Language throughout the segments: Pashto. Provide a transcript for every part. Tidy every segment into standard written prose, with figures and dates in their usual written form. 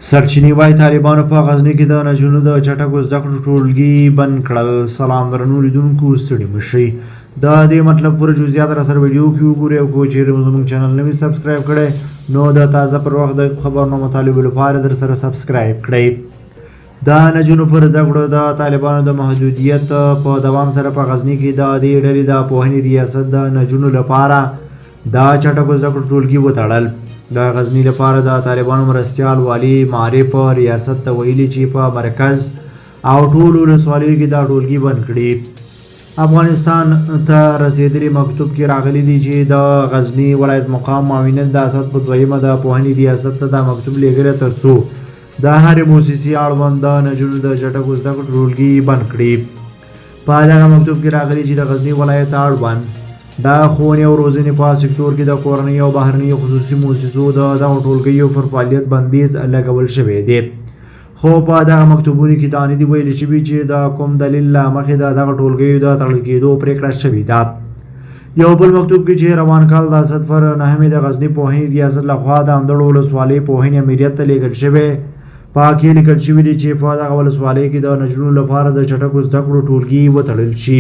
سرچینې وايي، طالبانو په غزني کې د نجونو د چټکو زده کړو ټولګي بند کړل. سلام درنو لیدونکو، ستړي مه شئ. د دې مطلب پوره جزئیات را سره ویډیو کې وګورئ او که چیرې مو زموږ چینل نه وي subscribe کړی نو د تازه پر وخت د خبرونو مطالبو لپاره در سره subscribe کړئ. د نجونو پر زده کړو د طالبانو د محدودیت په دوام سره په غزني کې د دې ډلې د پوهنې ریاست د نجونو لپاره د چټکو زده کړو ټولګي وتړل. د غزني لپاره د طالبانو مرستیال والي معارف ریاست ته ویلي چې په مرکز او ټولو ولسوالیو کې دا ټولګي بند کړي. افغانستان ته رسېدلي مکتوب کې راغلي دي چې د غزني ولایت مقام معاونیت د اسد په دویمه د پوهنې ریاست ته دا مکتوب لېږلی ترڅو د هرې موسسې اړوند د نجونو د چټکو زده کړو ټولګي بند کړي. په دغه مکتوب کې راغلي چې د غزني ولایت اړوند د ښوونې او روزنې په سکتور کې د کورنیو او بهرنیو خصوصي موسسو د دغو ټولګیو پر فعالیت بندیز لګول شوی دی. خو په دغه مکتوبونو کې دا نه دي ویل شوي چې د کوم دلیل له مخې د دغه ټولګیو د تړل کېدو پرېکړه شوې ده. یو بل مکتوب کې چې روان کال د اسد پر نهمې د غزني پوهنې ریاست لخوا د اندړو ولسوالۍ پوهنې امریت ته لېږل شوی، په کې لیکل شوي دي چې په دغه ولسوالۍ کې د نجونو لپاره د چټکو زده کړو ټولګي وتړل شي.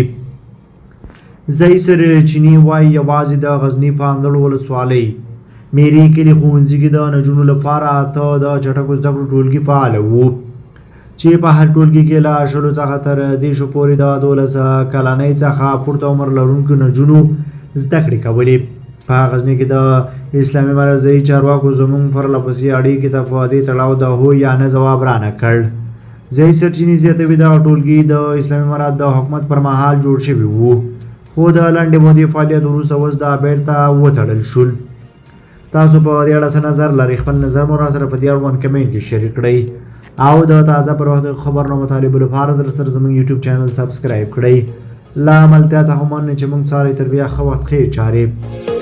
ځایي سرچینې وایي، یوازې د غزني په اندړو ولسوالۍ میرې کلي ښوونځي کې د نجونو لپاره اته د چټکو زده کړو ټولګي فعال وو چې په هر ټولګي کې له 20 څخه تر 30 پورې د 12 کلنۍ څخه پورته عمر لرونکو نجونو زده کړې کولې. په غزني کې د اسلامي امارت ځایي چارواکو زموږ پرله پسې اړیکې ته په دې تړاو د هو یا نه ځواب رانه کړ. ځایي سرچینې زیاتوي، دغه ټولګي د اسلامي امارت د حکومت پر مهال جوړ شوي وو، خو د لنډې مودې فعالیت وروسته اوس دا بیرته وتړل شول. تاسو په دې اړه څه نظر لرئ؟ خپل نظر مو راسره په دې اړوند comment کې شریک کړئ او د تازه پر وخت خبرونو مطالبو لپاره در سره زموږ یوټیوب چینل subscribe کړئ. له ملتیا څخه مننه چې موږ څارئ. تر بیا ښه وخت، ښې چارې.